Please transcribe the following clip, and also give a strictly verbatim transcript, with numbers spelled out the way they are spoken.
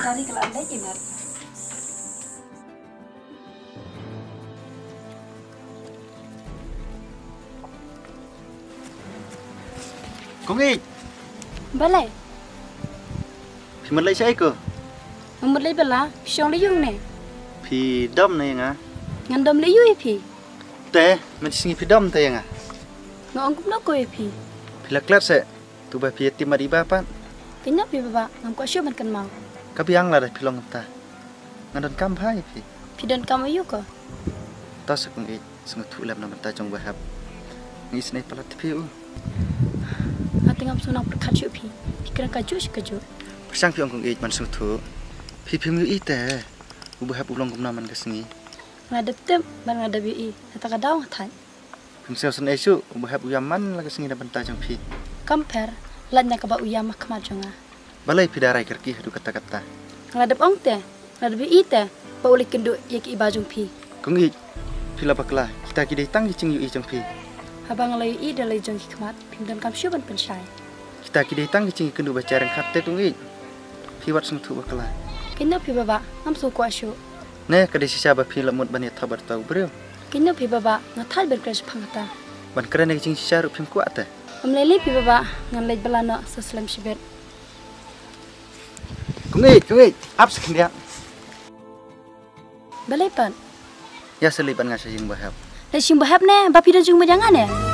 Kari ka la leit i Mer. Kong Ïeit. Balei? Phi mut leit shaei ko? Ngam mut leit bala, phi shong lei ïa u ne? Phi dom ne ïa nga? Ngan dom lei ïa u ïa phi. Te, mynta sngi phi dom te ïa nga? Nga ong kumno ko ïa phi? Phi la klet seh, tu ba phi ïa tim mat i Bah pat. Kynnoh phi Bah, ngam kwah shuh ban kynmaw. Ka biang lada phi long kumta. Nga donkam bha ïa phi. Phi donkam aïu ko? To sa Kong Ïeit, sngewthuh lem na bynta jong Bah Hep. Nga isynei palat phi u. Nga te ngam sngewthuh pyrkhat shuh phi. Phi kren kajuh shi kajuh. Pyrshang phi ong Kong Ïeit ban sngewthuh. Phi phim ïohi te. U Bah Hep u long kumno man ka sngi. Nga dep tip, ban nga dep ïohi. Nata ka daw nga thait. Phim sngewsynei shuh, u Bah Hep u ïam man la ka sngi na bynta jong phi. Kam pher, lait na kaba u ïam ha khmat jong nga. Balei phi da rai kyrkieh haduh katta katta? Nga la dep ong te, nga la dep ïohi te, ba u leit kynduh ïa ki i Bah jong phi. Kong Ïeit, phi la bakla, kita ki dei tang ki jingïohi jong phi. Haba nga la ïohi da lei jong ki khmat, phim donkam shuh ban pynshai. Kita ki dei tang ki jingïakynduh ba jai ryngkat te Kong Ïeit. Phi wat sngewthuh bakla. Kynnoh phi Bah, ngam sngewkwah shuh. Ne, ka dei shisha ba phi la mut ban ïathoh bad uta u briew. Kynnoh phi Bah, nga thait ban kren shaphang kata. Ban kren ïa ka jingshisha ruh phim kwah te. Ym lei lei phi Bah, ngan leit bala noh sa slem shibit. Kong Ïeit, Kong Ïeit, ap sa khyndiat. Balei pat? Ïa sa leit bad nga sha ïing Bah Hep. Leit sha ïing Bah Hep ne, ba phi don jingmut ïa nga ne?